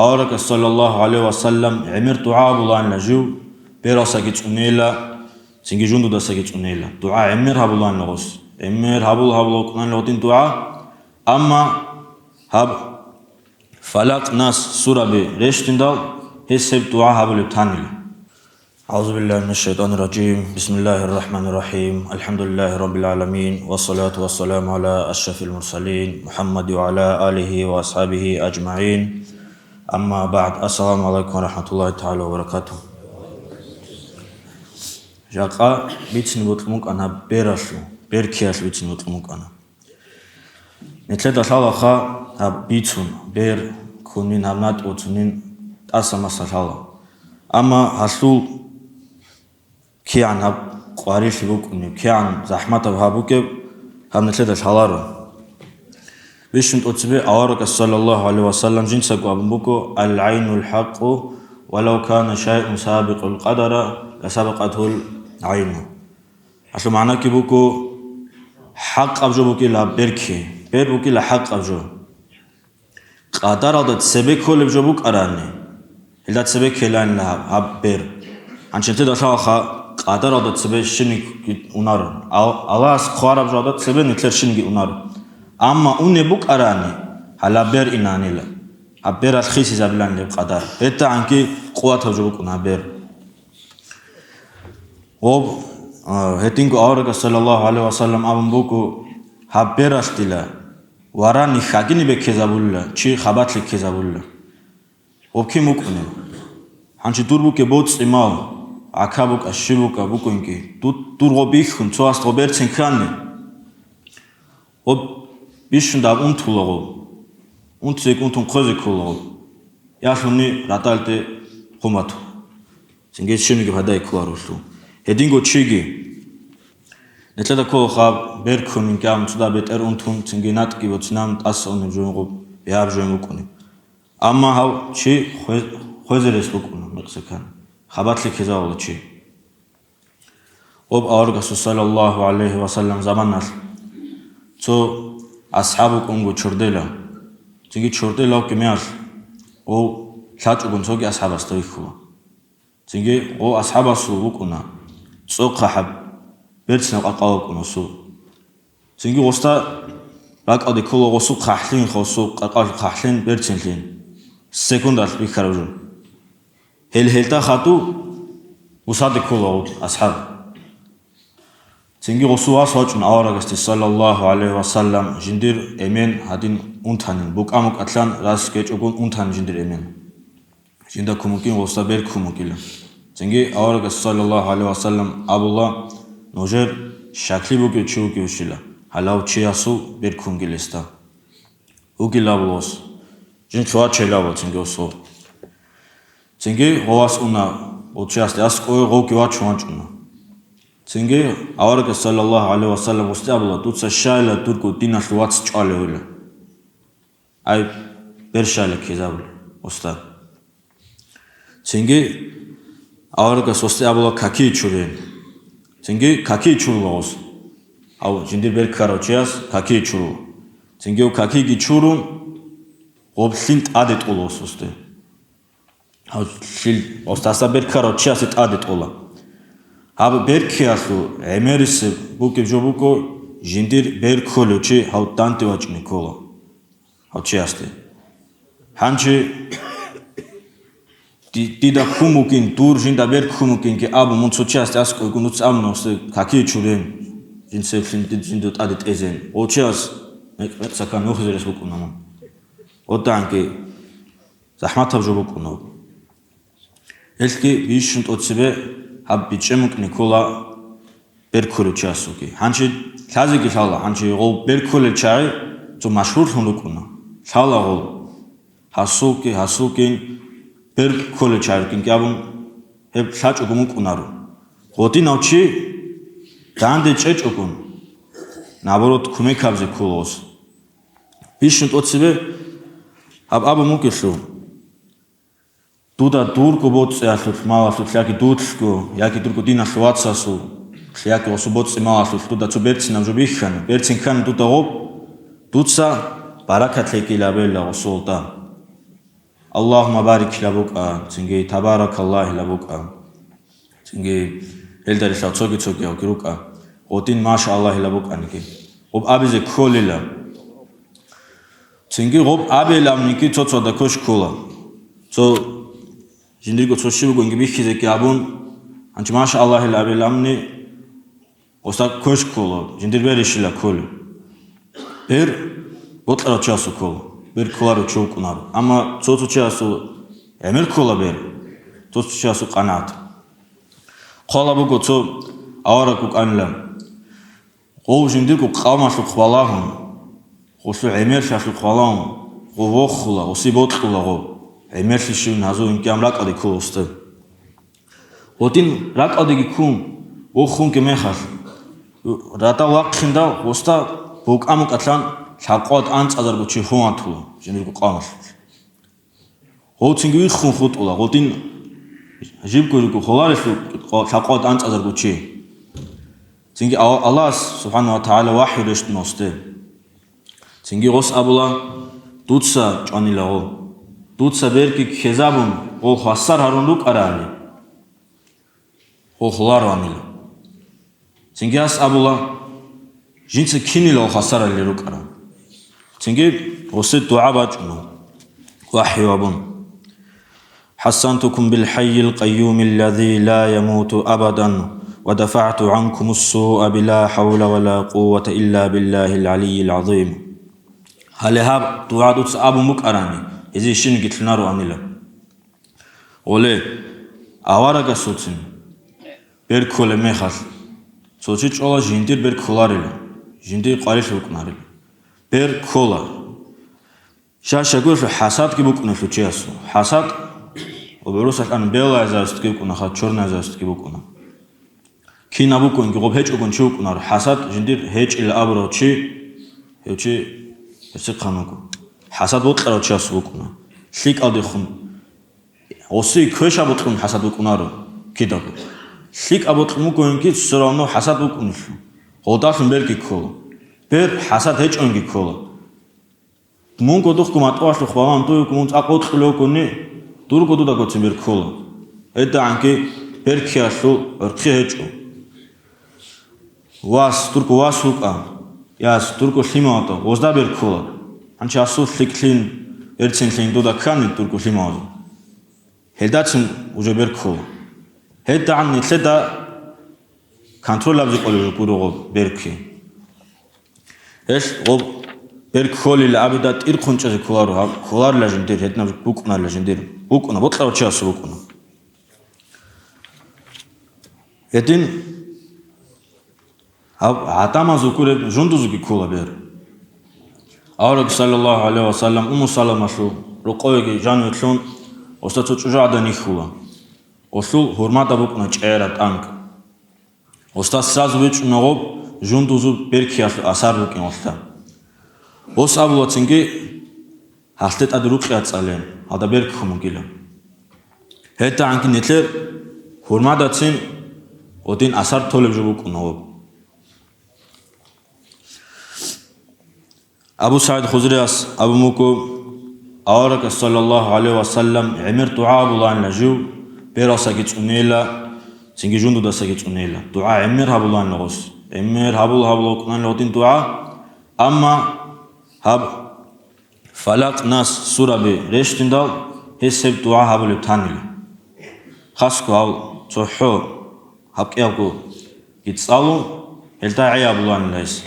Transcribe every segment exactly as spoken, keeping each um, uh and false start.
Аварагас, саллаллагьу гӀалайгьи ва саллам, гӀемер дугӀа гьабулаанила жив, берасаги цӀунейила, цинги жундудасаги цӀунейила. ДугӀа гӀемер гьабулаанила гъос. ГӀемер гьабул гьабула вукӀунаанила гъодин дугӀа. Амма гьаб Фалакъ, Нас сураби рещтӀиндал, гьес гьеб дугӀа гьабулеб танила. أعوذ بالله من الشيطان الرجيم. بسم الله الرحمن الرحيم. الحمد لله رب العالمين. والصلاة والسلام على أشرف المرسلين محمد وعلى آله وأصحابه أجمعين. أما بعد. السلام عليكم ورحمة الله تعالى وبركاته. Жакъа бицин бокьун букӀана бералъул, беркиялъ бицин бокьун букӀана. Нилъеда лъалаха гьаб бицун, бер ккунин, гьаб натӀ уцунин тӀаса-маса лъала. Амма гьалъул кигӀан гьаб къварилъи букӀунеб, кигӀан захӀматаб гьаб букӀеб, гьаб нилъеда лъаларо. Бищун тӀоцебе аварагас, саллаллагьу гӀалайгьи ва саллам, жинцаго абун буго: «العين الحق ولو كان شيء سابق القدر لسبقته العين». Гьалъул магӀнаги буго: хӀакъаб жо букӀила берки, бер букӀила хӀакъаб жо. Къадаралда цебе кколеб жо букӀарани, гьелда цебе ккеланила гьаб, гьаб бер. Гьанчинтеда лъалаха къадаралда цебе щинги унаро. Ал-, Аллагьас хъвараб жода цебе нилъер щинги унаро. Амма унеб букӀарани, гьалаб бер инанила. Гьаб бералъ хисизабилан гьеб къадар. ГьедагӀанги къуватаб жо букӀун гьаб бер. Гъоб, а, гьединго аварагас, саллаллагьу гӀалайгьи ва саллам, абун буго: «Гьаб бералъ дила варани хьагине беккезабулила, чи хабалъе ккезабулила». Гъоб кин букӀунеб? Гьанчи дур бугеб боцӀи-мал, гӀака букӀа, щиб букӀа букӀунги, ду-, дур гъоб бихьун, цо гьасда гъоб берцин ккани, гъоб бищунда гьаб унтула гъоб. Унтизе унтун хъвезе ккола гъоб. Ялъуни радалде хъумату. Цинги щибниги пайда кколарулъул. Гьединго чиги. Нилъеда кколаха бер ккунин кӀам цуда бетӀер унтун, цинги натӀги боцинан тӀаса унеб жо гъоб, бегьаб жо букӀунеб. Амма гьав чи хве-, хвезерес букӀуна мекъсекан, хабалъе ккезавула чи. Гъоб аварагасул, саллаллагьу гӀалайгьи ва саллам, заманалъ цо асхӀаб вукӀунго чордела. Цинги чордела вукӀиналъ гъов лъачӀого цоги асхӀабасда вихьула. Цинги гъов асхӀабасул вукӀуна цӀохъа хӀаб, берцинаб къаркъал вукӀуна гъосул. Цинги гъосда ракӀалде ккола гъосул хъахӀлъин, гъосул къаркъалъул хъахӀлъин, берцинлъин, секундалъ бихьараб жо. Гьел гьелда хадув бусаде ккола гъов асхӀаб. Цинги гъосул вас вачӀун аварагасде, саллаллагьу гӀалайгьи ва саллам, жиндир эмен гьадин унтанин, букӀа-мукӀалъан рас гьечӀогун унтанин жиндир эмен. Жинда ккун букӀин гъосда бер ккун букӀила. Цинги аварагас, саллаллагьу гӀалайгьи ва саллам, абула: «Нужер щаклъи бугев чи вугевщила, гьалав чиясул бер ккунги гьесда». Вугила абула гъос. Жинца вачейила абула цинги гъосул. Цинги гъов вас уна, гъов чиясде аскӀове гъовги вачун вачӀуна. Цинги аварагас, саллаллагьу гӀалайгьи ва саллам, гъосде абула: «Дуца щайила дурго диналъул вац чӀвалевила». Ай, бер щайила ккезабула гъосда. Цинги аварагас гъосде абула какие чурейин. Цинги какие чурула гъос. Гьав жиндир бер ккарав чияс какие чурула. Цинги гьав какиеги чурун, гъоб лъин тӀаде тӀола гъос гъосде. Гьав лъил гъосдаса бер ккарав чиясе тӀаде тӀола. Гьаб беркиялъул гӀемерисеб бугеб жо буго, жиндир бер кколев чи гьав данде вачӀине ккола гьав чиясде. Гьанже ди-, дида ккун бугин, дур жинда бер ккун бугинги абун, мун цо чиясде аскӀовегун, нуц абуна гъосде какие чурен, жинцеблъин дид жинда тӀаде тӀезен. Гъов чияс мекъ-, мекъсакан нухизарес букӀуна мун. ГъодагӀанги захӀматаб жо букӀуна. Гьелъги бищун тӀоцебе гьаб бичӀчӀи мукӀни ккола бер кколев чиясулги. Гьанже лъазеги лъала, гьанже гъов бер кколел чагӀи цо машгьурлъун рукӀуна. Лъала гъов. Гьасулги, гьасулгин бер кколел чагӀи рукӀинги абун, гьеб лъачӀого мукӀунаро. Гъодинав чи данде чӀечӀогун, наоборот, кумек гьабизе ккола гъос. Бищун тӀоцебе гьаб абун бугелъул, дуда дурго боцӀиялъулъ, малалъулъ, яги дулъго, яги дурго диналъул вацасулъ, яги гъосул боцӀи-малалъулъ дуда цо берцинаб жо бихьана, берцин ккани дуда гъоб, дуца баракат лъейила абейила гъосулда. «Аллагьумма барик» лъабукӀа, цинги «Табаракаллагь» лъабукӀа. Цинги гьелда релълъал цоги-цогиялги рукӀа. Гъодин «Маша Аллагь» лъабукӀаниги. Гъоб абизе кколила. Цинги гъоб абилавниги цо-цода квеш ккола. Цо жиндирго цо щиб бугониги бихьизеги абун, гьанчи «Маша Аллагь» абилавни, гъосда квеш ккола, жиндир бер ишила кколев. Бер бокьарав чиясул ккола, бер кколарев чи вукӀунаро. Амма цо-цо чиясул гӀемер ккола бер, цо-цо чиясул къанагӀат. Хъвала буго цо авараг вукӀанила. Гъов жиндирго къавмалъухъ балагьун, гъолъул гӀемерлъалъухъ балагьун, гъов вохула, гъосие бокьула гъов, гӀемерлъи щивин гьазул инкӀиян ракӀалде ккола гъосда. Гъодин ракӀалдеги ккун, вохунги мехалъ, радал вахъиндал, гъосда букӀа-мукӀалъан лъабкъоялда анцӀазарго чи гьун ватула жиндирго къавмалъулъ. Гъов цинги виххун хутӀула, гъодин жибго-жибго холарелъул лъабкъоялда анцӀазарго чи. Цинги Ал-, Аллагьас, субхӀана ва тагӀала, вахӀю рещтӀуна гъосде. Цинги гъос абула: «Дуца чӀванила гъов. Дуца берги ккезабун, гъов хвасар гьарун рукӀарали, гъов холароанила». Цинги гьас абула: «Жинца кинила гъов хвасарали рукӀарал?» Цинги гъосе дугӀа бачӀуна, вахӀю абун: «حصنتكم بالحي القيوم الذي لا يموت أبدا ودفعت عنكم السوء بلا حول ولا قوة إلا بالله العلي العظيم». Гьале гьаб дугӀа дуца абун букӀарани, гьезие щинги лъунароанила. Гъоле, аварагасулцин бер кколеб мехалъ, цо чи чӀола жиндир бер кколарила, жиндир къварилъи букӀунарила. Бер ккола. Щай-щайгурелъул хӀасадги букӀунелъул чиясул. ХӀасад гъоб гӀурусалъан белая завистги букӀунаха, чёрная завистги букӀуна. Кинаб букӀунги гъоб гьечӀогун чи вукӀунаро, хӀасад жиндир гьечӀила абурав чи, гьев чи гьесихъан вуго. ХӀасад бокьарав чиясул букӀуна. ЛъикӀалдехун гъосие квешаб бокьун хӀасад букӀунаро кидаго. ЛъикӀаб бокьун бугониги, все равно хӀасад букӀунелъул. Гъолдалъун берги ккола. Бер хӀасад гьечӀонги ккола. Мун кодухъго матӀуялъухъ балагьун дуе мун цӀакъ бокьулев вукӀуни, дурго дуда гоцин бер ккола. ГьедигӀанги бер ккеялъул гӀорхъи гьечӀо. Вас, дурго вас вукӀа, яс, дурго лъималда, гъозда бер ккола. Гьанчи асул лъикӀлъин, берцинлъин дуда ккани дурго лъималазул. Гьелдацин уже бер ккола. ГьедигӀан нилъеда контроль абизе кӀолеб гуро гъоб бер кке. Гьелъ гъоб бер кколила абида тӀирхъун чӀезе кколаро, гьаб кколарила жиндир, гьединаб букӀунарила жиндир. БукӀуна, бокьарав чиясул букӀуна. Гьедин гьаб гӀадамазул гуреб жундузулги ккола бер. Авараг, саллаллагьу гӀалайгьи ва саллам, Умму Саламалъул рокъовеги жаниве лъун, гъосда цо чӀужугӀадан йихьула. Гъолъул гьурмада букӀуна чӀегӀераб тӀанкӀ. Гъосда сразу бичӀчӀуна гъоб жундузул бер ккеялъул асар букӀин гъолъа. Гъос абула цинги, гьалъде тӀад рукъя цӀале, гьалда бер ккун бугила. ГьедигӀанги нилъер гьурмадацин гъодин асар толеб жо букӀуна гъоб. Абу СагӀид Худрияс абун буго, аварагас, саллаллагьу гӀалайгьи ва саллам, гӀемер дугӀа гьабулаанила жив, бералдасаги цӀунейила, цинги жундудасаги цӀунейила. ДугӀа гӀемер гьабулаанила гъос. ГӀемер гьабула-гьабула вукӀунаанила гъодин дугӀа. Амма гьаб Фалакъ, Нас сураби рещтӀиндал, гьес гьеб дугӀа гьабулеб танила. Хасго гьав цохӀо гьаб кӀиябго гицӀалун, гьелда гӀей абулаанила гьес.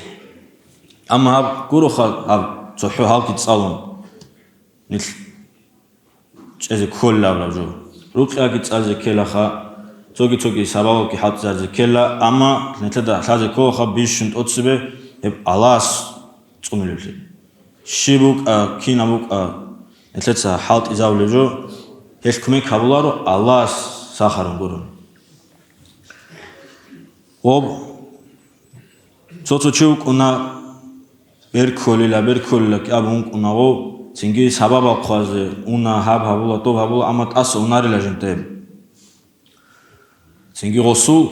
Амма гьаб гуроха, гьаб цохӀо гьалги цӀалун, нилъ чӀезе кколила абураб жо. Рукъяги цӀализе ккелаха, цоги-цоги сабабги хӀалтӀизаризе ккела, амма нилъеда лъазе кколаха бищун тӀоцебе гьеб Аллагьас цӀунулеблъи. Щиб букӀа, кинаб букӀа, нилъеца хӀалтӀизабулеб жо, гьелъ кумек гьабуларо Аллагьас сахарун гурони. Гъоб, цо-цо чи вукӀуна, бер кколила, бер кколила кӀиаб вукӀуна гъов, цинги сабабал хъвазе уна, гьаб гьабула, доб гьабула, амма тӀаса унарила жинтӀе. Цинги гъосул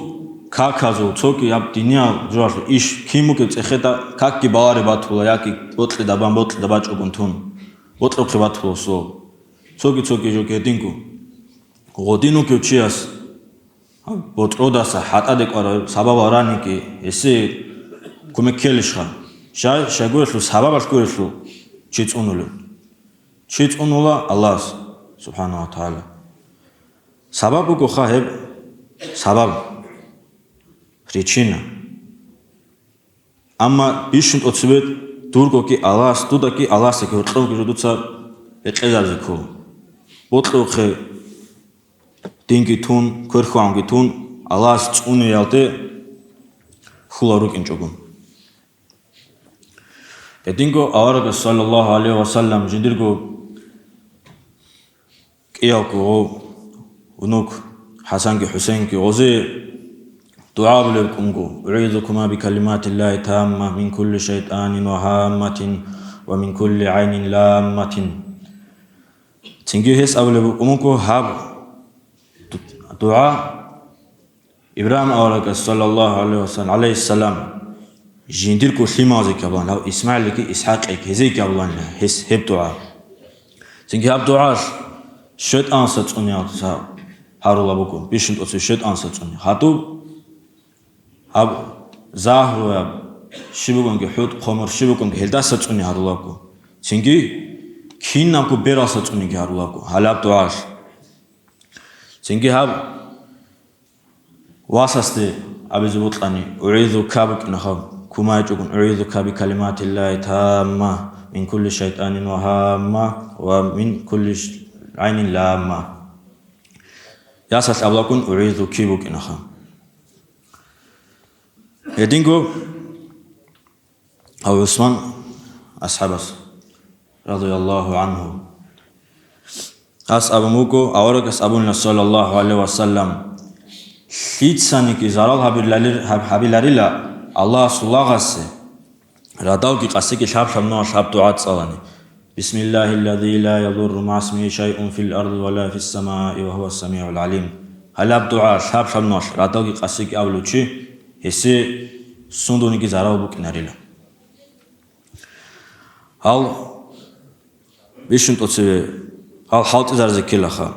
каказул цоги гьаб диниял жоялъул иш кин бугеб цӀехеда какги баларе батула, яги бокьида бан, бокьида бачӀогун тун, бокьухъе батула гъосул. Цоги-цоги жо гьединго. Гъодин вукев чияс БотӀродаса хӀатӀаде кӀвараб сабабал раниги, гьесие кумек ккелищха? Щай, щайгурелъул сабабалъ гурелъул чи цӀунулев? Чи цӀунула Аллагьас, субхӀанагьу ва тагӀала. Сабаб бугоха гьеб, сабаб, причина. Амма бищун тӀоцебе дургоги Аллагьас, дудаги Аллагьасдаги гьоркьовги жо дуца рекъезабизе ккола. Бокьухъе динги тун, кверхьванги тун, Аллагьас цӀуниялде хьулал рукӀинчӀого. Гьединго аварагас, саллаллагьу гӀалайгьи ва саллам, жиндирго кӀиялго гъов, внук ХӀасанги ХӀусейнги гъозе дугӀа абулеб букӀунго: «УгӀизукума бикалиматиллагьи тамма мин кулли шайтӀанин ва гьамматин ва мин кулли гӀайнин ламматин». Цинги гьес абулеб букӀунго гьаб дугӀа Ибрагьим аварагас, саллаллагьу гӀалайгьи ва саллам, гӀалайгьиссалам, жиндирго лъималазеги абулаан, гьав ИсмагӀилги ИсхӀакъги гьезеги абулаан гьес гьеб дугӀа. Цинги гьаб дугӀалъ шайтӀанаса цӀуниялдаса гьарулаб буго, бищун тӀоцебе шайтӀанаса цӀуни. Гьадуб гьаб загьруяб щиб бугонги, хӀутӀ-хъомор щиб бугонги, гьелдаса цӀуни гьарулабго. Цинги кинабго бералса цӀуниги гьарулабго гьалаб дугӀалъ. Цинги гьаб васасде абизе бокьани, «УгӀизука» букӀинаха, кумай гьечӀогун, «УгӀизука бикалиматиллагьи тамма мин кулли шайтӀанин ва гьамма ва мин кулли ш-, гӀайнин ламма». Ясалъ абулагун, «УгӀизуки» букӀинаха. Гьединго гьав ГӀусман асхӀабас, радияллагьу гӀангьу. Гьас абун буго, аварагас абунила, саллаллагьу гӀалайгьи ва саллам: «Лъицаниги зарал гьабилали-, гьаб-, гьабиларила Аллагьасул лагъасе, радалги къасиги лъаб-лъаб нугьал гьаб дугӀа цӀалани: Бисмиллагьиллази ла ядурру магӀа исмигьи шайъун фил арзи ва ла фиссамаи ва гьувас самигӀул гӀалим». Гьалаб дугӀа лъаб-лъаб нугьал радалги къасиги абулев чи, гьесие сундуниги зарал букӀинарила. Гьал бищун тӀоцеве, гьал хӀалтӀизаризе ккелаха,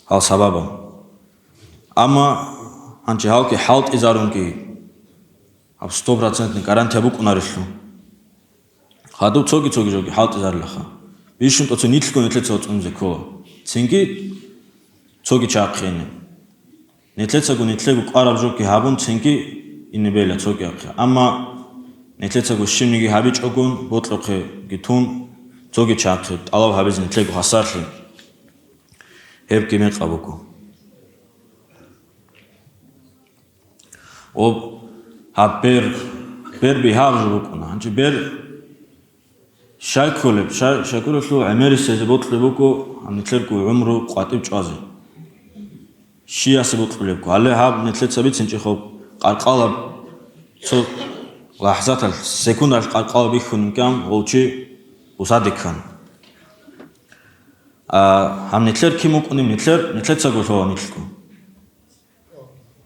гьал сабабал. Амма гьанже гьалги хӀалтӀизарунги, гьаб сто процентный гарантия букӀунарелъул. Гьадуб цоги-цоги жоги хӀалтӀизарилаха. Бищун тӀоцеве нилъго нилъеца цӀунизе ккола. Цинги цоги чахъене. Нилъецаго нилъего кӀвараб жоги гьабун, цинги ине бейла цоги ахъе. Амма нилъецаго щибниги гьабичӀогун, бокьухъеги тун, цоги чахъе тӀалаб гьабизе нилъего хвасарлъи, гьебги мекъаб буго. Об, гьаб бер, бер бигьаб жо букӀуна. Гьанже бер Щай кколеб? Щай, щайгурелъул гӀемерисезе бокьулеб буго гьаб нилъерго гӀумру къватӀиб чӀвазе. Щиясе бокьулебго. Гьале гьаб нилъеца бицинчӀехъо, къаркъалаб цо лахӀзаталъ, секундалъ къаркъалаб бихьун кӀан гъов чи бусаде ккан. А гьаб нилъер кин букӀунеб, нилъер, нилъецаго лъугьа нилъго.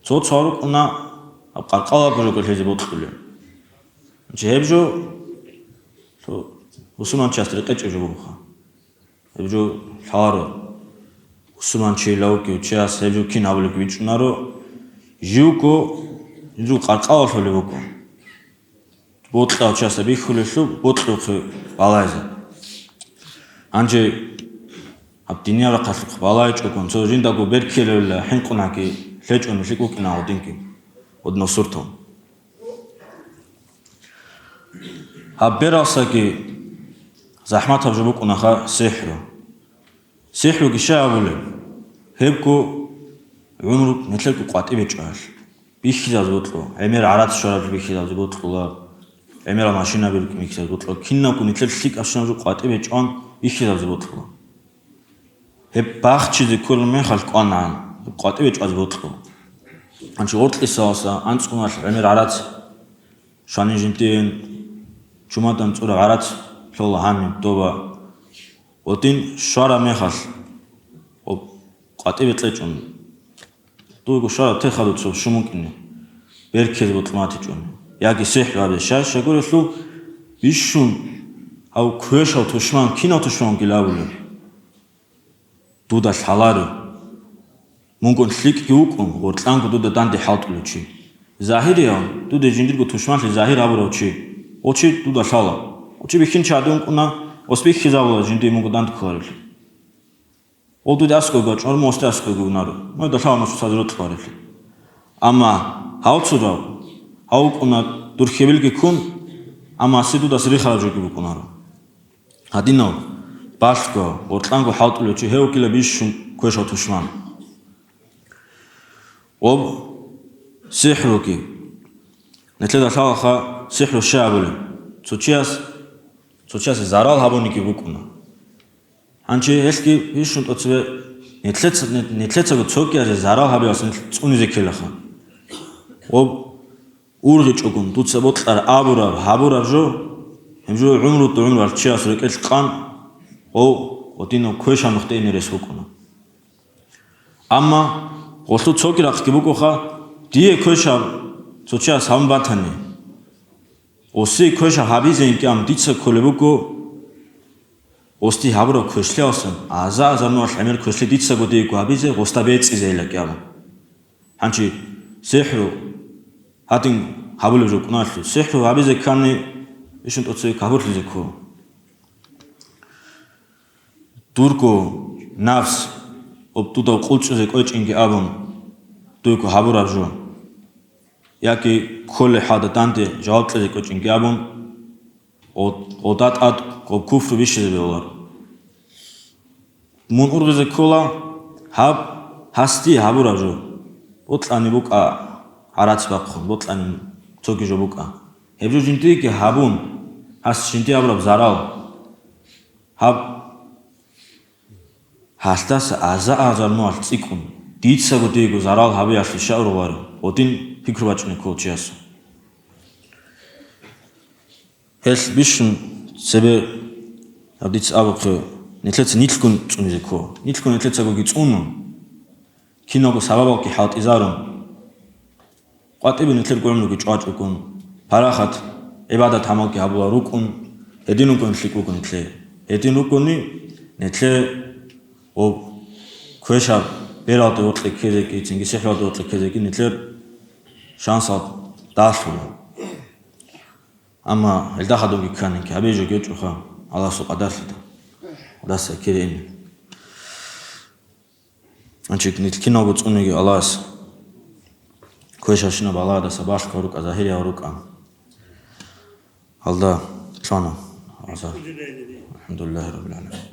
Цо-цо рукӀуна гьаб къаркъалаб жого лъезе бокьулеб. Гьеб жо цо мусулманчиясда рекъечӀеб жо бугоха. Гьеб жо лъаларо. Мусулманчияв вукӀев чияс гьеб жо кин гьабулебги бичӀчӀунаро. Живго гьеб жо къаркъалалъулеб буго. Бокьав чиясда бихьулелъул бокьухъе балайзе. Гьанже гьаб диниял рахъалъухъ балайчӀогун, цо жиндаго берккелевилла хӀинкъунаги лъечӀони лъикӀ вукӀина гьадинги, гьуднав суртал. Гьаб бералсаги захӀматаб жо букӀунаха сихӀру. СихӀруги щай абулеб? Гьебго гӀумру нилъерго къватӀибе чӀваялъ бихьизабизе бокьула, гӀемер гӀарац щвараб жо бихьизабизе бокьула, гӀемерал машинаби рукӀин бихьизабизе бокьула, кинабго нилъер лъикӀабщинаб жо къватӀибе чӀван бихьизабизе бокьула. Гьеб бахчизе кколеб мехалъ кӀванагӀан, гьеб къватӀибе чӀвазе бокьула. Гьанже гъоркьисаласа анцӀгуналъ гӀемер гӀарац, шанин жинтиен чумадан цӀураб гӀарац лъола гьаниб доба. Гъодин щвараб мехалъ, гъоб къватӀибе кьечӀун, дуего щвараб техалда цо щун букӀине, берккезе бокьун батичӀони, яги сихӀру гьабизе. Щай, щайгурелъул бищун гьав квешав тушман, кинав тушман вугилан абулеб? дуда лъаларо. Мунгун лъикӀги вукӀун, гъоркьанго дуда данде хӀалтӀулев чи. Загьирияв, дуда жиндирго тушманлъи загьир гьабурав чи, гъо чи дуда лъала. Гъо чи бихьинчи гӀадин вукӀуна, ос бихьизабула жиндие мунго данде кколаревлъи. Гъо дуде аскӀовги вачӀунаро, мун осде аскӀовги унаро. Мун дуда лъала мун цоцазе рокьуларевлъи. Амма гьав цо жав, гьав вукӀуна дур хьибилги ккун, амма асе дудаса рихараб жоги букӀунаро. Гьадинав, балъго, гъоркьанго хӀалтӀулев чи гьев вукӀила бищун квешав тушман. Об сихӀруги. Нилъеда лъалаха сихӀру щай абулеб? Цо чияс, цо чиясе зарал гьабуниги букӀуна. Гьанже гьелъги бищун тӀоцебе нилъеца-, нилъецаго цогиязе зарал гьабиялъ нилъ цӀунизе ккелаха. Об ургъичӀогун дуца бокьараб абураб, гьабураб жо, гьеб жо гӀумру-, гӀумруялъ чияс рекӀелъ къан, гъов гъодинав квешаб нухде ине рес букӀуна. Амма гъолъул цоги рахъги букӀуха, дие квешаб цо чияс гьабун батани, осие квешаб гьабизе инкӀи абун дица кколеб буго, осде гьабураб квешлъиялъун, аза-азар нухалъ гӀемер квешлъи дицаго диего гьабизе, осда бецӀизейила кӀиабун. Гьанчи сихӀру гьадин гьабулеб жо букӀуналъул, сихӀру гьабизе ккани, ишин тӀоцеве капурлъизе ккола. Дурго нафс, об дуда къулчӀизе кӀвечӀинги абун, дуйго гьабураб жо, яги кколеб хӀалда данде жаваб кьезе кӀвечӀинги абун, гъо-, гъода тӀад гъоб куфру бищизе бегьуларо. Мун ургъизе ккола гьаб гьасде гьабураб жо. Бокьани букӀа гӀарац бахъун, бокьани цоги жо букӀа. Гьеб жо жиндиеги гьабун, гьас жиндие гьабураб зарал. Гьаб гьалъдаса аза-азар нухалъ цӀикӀкӀун, дицаго диего зарал гьабиялъе щай ургъуларев, гъодин пикру бачӀунеб ккола чиясул. Гьелъ бищун цебе гьаб дица абухъе, нилъеца нилъгун цӀунизе ккола. Нилъгун нилъецагоги цӀунун, киналго сабабалги хӀалтӀизарун, къватӀибе нилъер гӀумруги чӀвачӀого, парахат, гӀибадат-гӀамалги гьабулел рукӀун, гьедин руго нилъ, рукӀун нилъее. Гьедин ругони нилъее об квешаб бералде вокьи ккезеги, цинги сихӀралде вокьи ккезеги нилъер шансал далъула. Амма гьелда хадубги кканинги гьабе жо гьечӀоха Аллагьасул къадарлъида. Даса киреин. Анчик нилъ киналго цӀуниги Аллагьас квешабщинаб балагьадаса балъго рукӀа, загьирияв рукӀа. Гьалда лъана. АлхӀамдулиллагьи раббил гӀаламин.